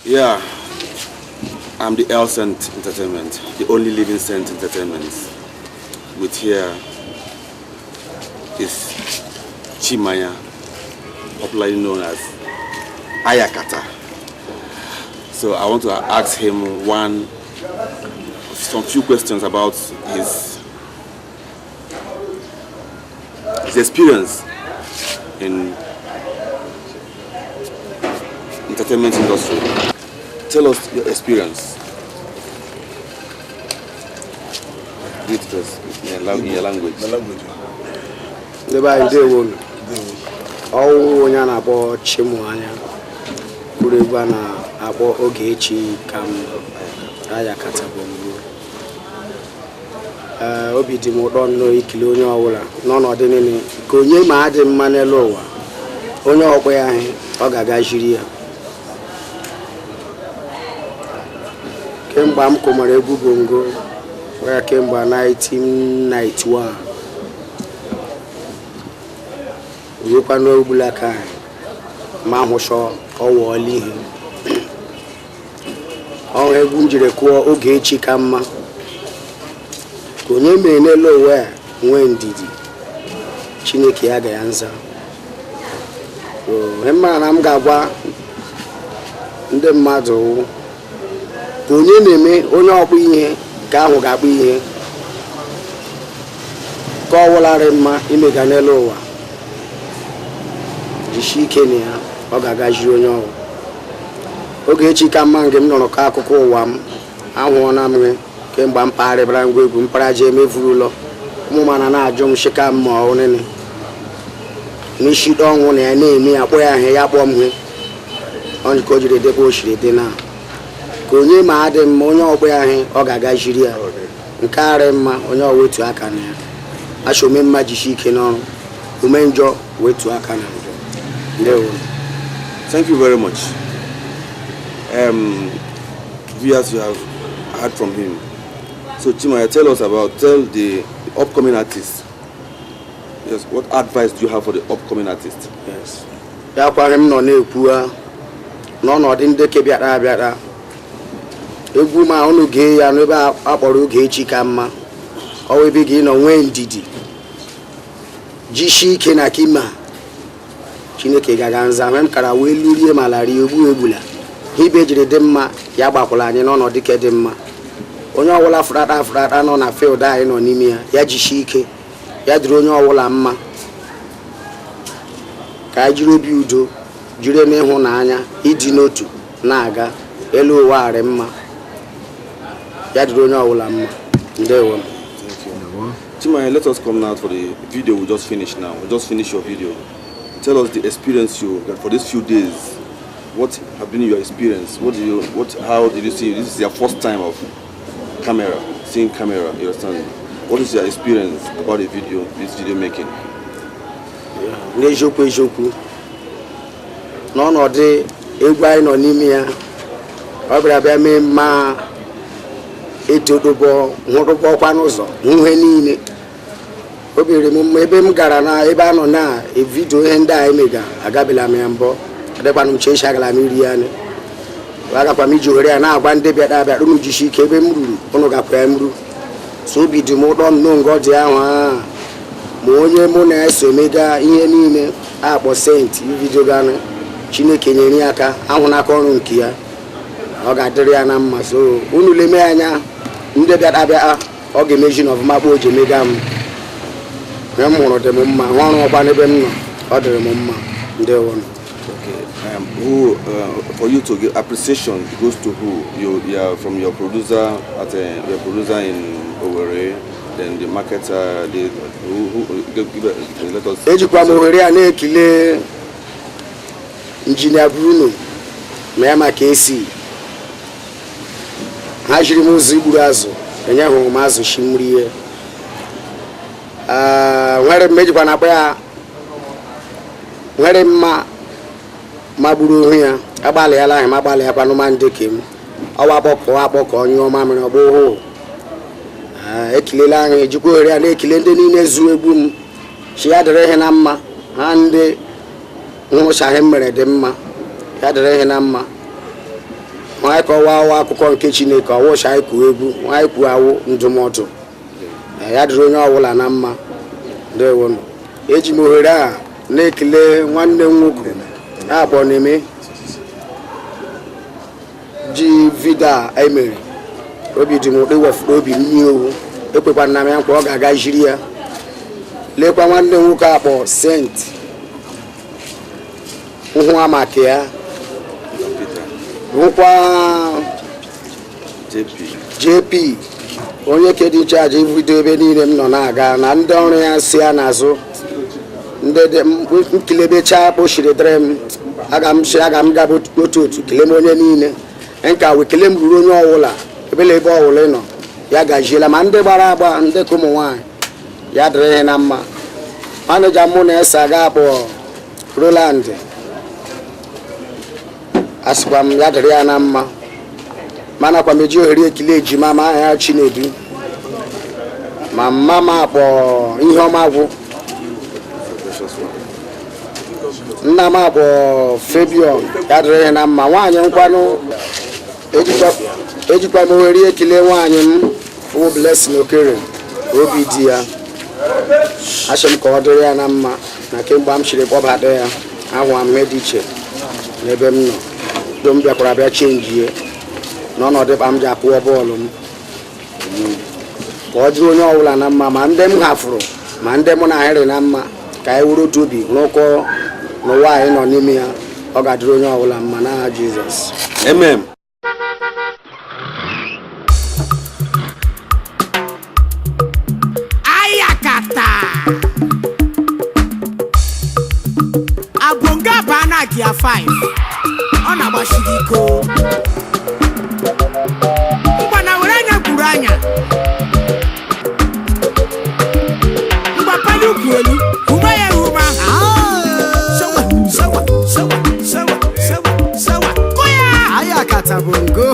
Yeah, I'm the L Cent Entertainment, the only living Cent Entertainment. With here is Chimanya, popularly known as Ayakata. So I want to ask him some few questions about his experience in entertainment industry. Tell us your experience. Do it first in your language. My language. Ndị be anyị, ndewo nụ. Ọwụ onye a na-akpọ Chimuanya kwuru egwu a na-akpọ Ogechi ka m Ayakata Bongo. Ee, obi dị m ụtọ nnọọ ikele onye ọbụla n'ọnọdụ niile ka onye ma adị mma n'elu ụwa, onye ọkpọ ya ahụ ọ ga-agaziri ya. Kemgbe m kụmara egwu bongo ya kemgbe 1991 ruokwa n'ogbula ka anyị ma hụsọ ọwụọla ihe ọrụ egwu m jiri kụọ Ogechi ka mma, ka onye mere n'elu ụwa a nwee ndidi, Chineke ya ga ya nza. Ihe mara na m ga-agwa ndị mmadụ, ka onye na-eme onye ọkpụ ihe ka ahụ ga-akpụ ihe, ka ọ wụlarị mma imega n'elu ụwa, jisie ike na ya, ọ ga-agaziri onye ọrụ. Ogechi ka mma nke m nọrọ ka akụkọ ụwa m ahụọna m gị kemgbe m kpagharịbara ngwa egwu mparaji emevuru ụlọ ụmụ mana na-ajụ m shika m ma ọ nene n'isi ọnwụ na ya na-eme ya kpọ ya ihe ya kpọọ m ihe ọ ka o jiri dịkwa o siri dị na ka onye ma adị mma, onye ọkpọ ya ihe ọ ga-agaziri ya nke arị mma, onye ọ wetu aka na ya asha ome mma jisie ike n'ọrụ, ome njọ wetu aka na njọ. Ndewo. Thank you very much. Viewers, you have heard from him. So Chimanya, tell us about, tell the upcoming artists. Yes, what advice do you have for the upcoming artists? Yes. Ya kwaghị m nọ na-ekwu ha n'ọnọdụ ndị ke bịara abịara egwu ma unu gee ya n'ebe a kpọrọ Ogechi ka mma, ọ ebe gị nọ nwee ndidi, jisie ike na kima Chineke gaga nza mgbe m kara wee lurie ma lara egbu egbula ibe jiri dị mma ya gbakwara anyị n'ọnọdụ ke dị mma. Onye ọbụla fụrata fụrata nọ na field anyị nọ n'ime ya, ya jisie ike, ya dịrị onye ọbụla mma, ka anyị jiri obi udo jiri n'ịhụnanya ịdị n'otu na-aga elu ụwa arị mma, ya dịrị onye ọbụla mma. Ndewo. Thank you. Chimanya, let us come now for the video we just finished now. We just finished your video. Tell us the experience you got for these few days. What have been your experience? What do you, what, how did you see? This is your first time of camera, seeing camera, you understand? What is your experience about the video, this video making? N'eziokwu eziokwu, n'ọnọdụ egwu anyị nọ n'ime ya, ọ bịara bịa mee mma etodobo hụrụbọkwa n'ụzọ hụ ihe niile. Obi riri m mma ebe m gara na ebe a nọ na vidio ihe ndị anyị mega agabila m ya mbọ adịkwana m chechi agara m iri ya nị. Agakwa m iji ohere ya na-agwa ndị bịara abịa unu jisie ike ebe m ruru unu gakwa ya m ru. So obi dị m ụtọ nnọọ ngọ dị ahụ a ma onye mụ na-eso emega ihe niile akpọ sent vidio ganụ, Chineke nyere ya aka ahụ n'aka ọrụ nke ya, ọ ga-adịrị ya na mma. So unu leme anya ndị bịara abịa ọ ga-emeji na ọfụma kpa o ji emega m ihe m hụrụ dị m mma, hụ ọrụ ọkwa n'ebe m nọ ọ dịrị m mma. Ndewo. Okay. Who for you to give appreciation goes to who? You are from your producer at your producer in Owerri, then the marketer, the who give, let us. Ejikwa m ohere a na-ekele injinia Bruno ma ya maka esi ha jiri m ụzọ igburu azụ enye hụrụ m azụ shi mmiri ihe nwere m ejikwa na akpa ya nwere mma magburu onwe ya agbalịala ahụ m agbalịakwanụ ma ndị ke m ọwa akpọkọ akpọkọ nyụọ mamịrị ọgba ụhụ. Ekilela anyị ejikwa ohere a na-ekele ndị niile zuo egwu m chi ya dịrị ihe na mma, ha ndị nwụrụchaghị m mere dị mma, ya dịrị ihe na mma. Nwaanyị kọwa awụ akụkọ nke Chineke, ọwụcha anyị kwuo egwu, nwaanyị kwuo awụ ndụmọdụ. Ya dịrị onye ọbụla na mma. Ndewonụ. Eji m ohere a na-ekele nwanne m nwoke abụọ na-eme ji vidio a emere. Obi dị m ụtọ iwefuru obi m nye owu, ekwekwana m ya nkwa ọ ga-aga jiri ya. Lekwa nwanne m nwoke akpọ Sent hụ maka ya, hụkwa JP onye ke dị nchaji vidio ebe niile m nọ na-aga, na ndị ọrụ ya si ya n'azụ, ndị nkelebecha kpochiri dịrị m. Aga m si aga m gaba otu otu kele m onye niile nka wee kele m ruru onye ọwụla ebele ebe ọwụla ị nọ, ya gajiela. Ma ndị gbara agba, ndị ka ụmụ nwaanyị, ya dịrị ihe na mma. Maneja mụ na-ese aga akpọ Roland, asịkwa m ya dịrị ya na mma. Mana kwa m eji ohere ekele ejima ma aha ya Chinedu, ma mma m akpọ ihe ọma gwụ, nna m akpọ Fabian, ya dịrị ihe na mma. Nwaanyị nkwanụ, ejikwa m ohere ekele nwaanyị m wụ Blessing Okere, obi di ya, asị m ka ọ dịrị ya na mma. Na kemgbe m chiri kpọbata ya, ahụ m ihe dị iche n'ebe m nọ. Do m bịakwara bịa chenjie n'ọnọdụ kpa m ji akwụọ bọọlụ m, ka ọ dịrị onye ọbụla na mma, ma ndị m hafụrụ ma ndị mụ na ahịrị na mma, ka anyị wuru otu obi rụkọ n'ụwa anyị nọ n'ime ya. Ọ ga-adịrị onye ọbụla mma n'aha Jizọs. Amen. Ayakata abonga baa na gia 5, ọ na-agbachiri iko ngwa na were anya gwuru anya mgbapali ukwu elu huma ya ehuma. Sewa, sewa, sewa, sewa, sewa, sewa. Kụ ya! Ayakata bongo.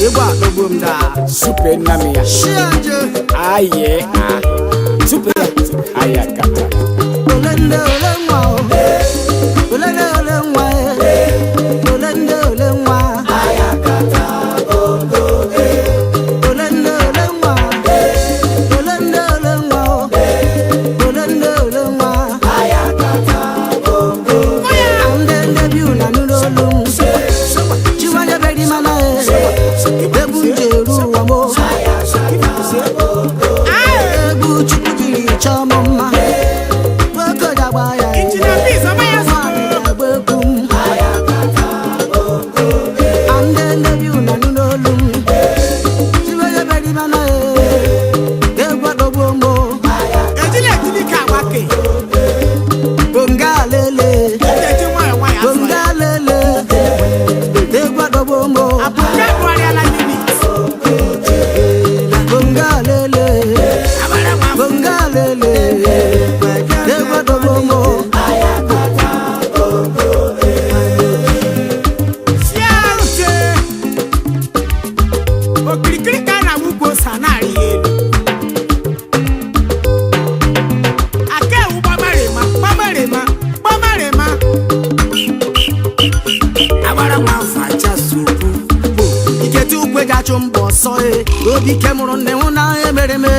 Egwu atọgbu m daa. Supe nami ya. Shianje. Aye a. Supe ayakata. Ole nde ole nwa o. Ole nde ole nwa e. Ole nde ole nwa. Ayakata bongo. Ole nde ole nwa. Ole nde ole nwa o. Ole nde ole nwa. Ayakata bongo. Nde nde bi una nụrụ olu m. Chiwanye beri mana e. Egwu m ji eru ụwa m o. Egwu Chukwu jiri chọọ m mma. Nwoke ji agba ya e. Injinia Peace, ọma ya Nwaanyị ji agba egwu m. Ndị nne bi unu anụ n'olu m. Chiwanye beri mana e. Egwu adọgbuo m o. Ejila ejili ka agbake. Bonga lele. Eji nwayọ nwayọ asọ ya. Bonga lele. Egwu adọgbuo m o. Abonga agụgharịala unit. Bonga lele. Abara nwa afọ. Bonga lele. Egwu adọgbuo m o. Chiaruche. Okirikiri ka a na-agba ukwu ose a na-arị ya elu. Aka ewu gbamarịma, gbamarịma, gbamarịma. Agbara nwa afọ achasị okwu bụ Iketu ukwe ji achụ mbọ ọsọ e. Obi ike mụrụ nne hụ na emere m e.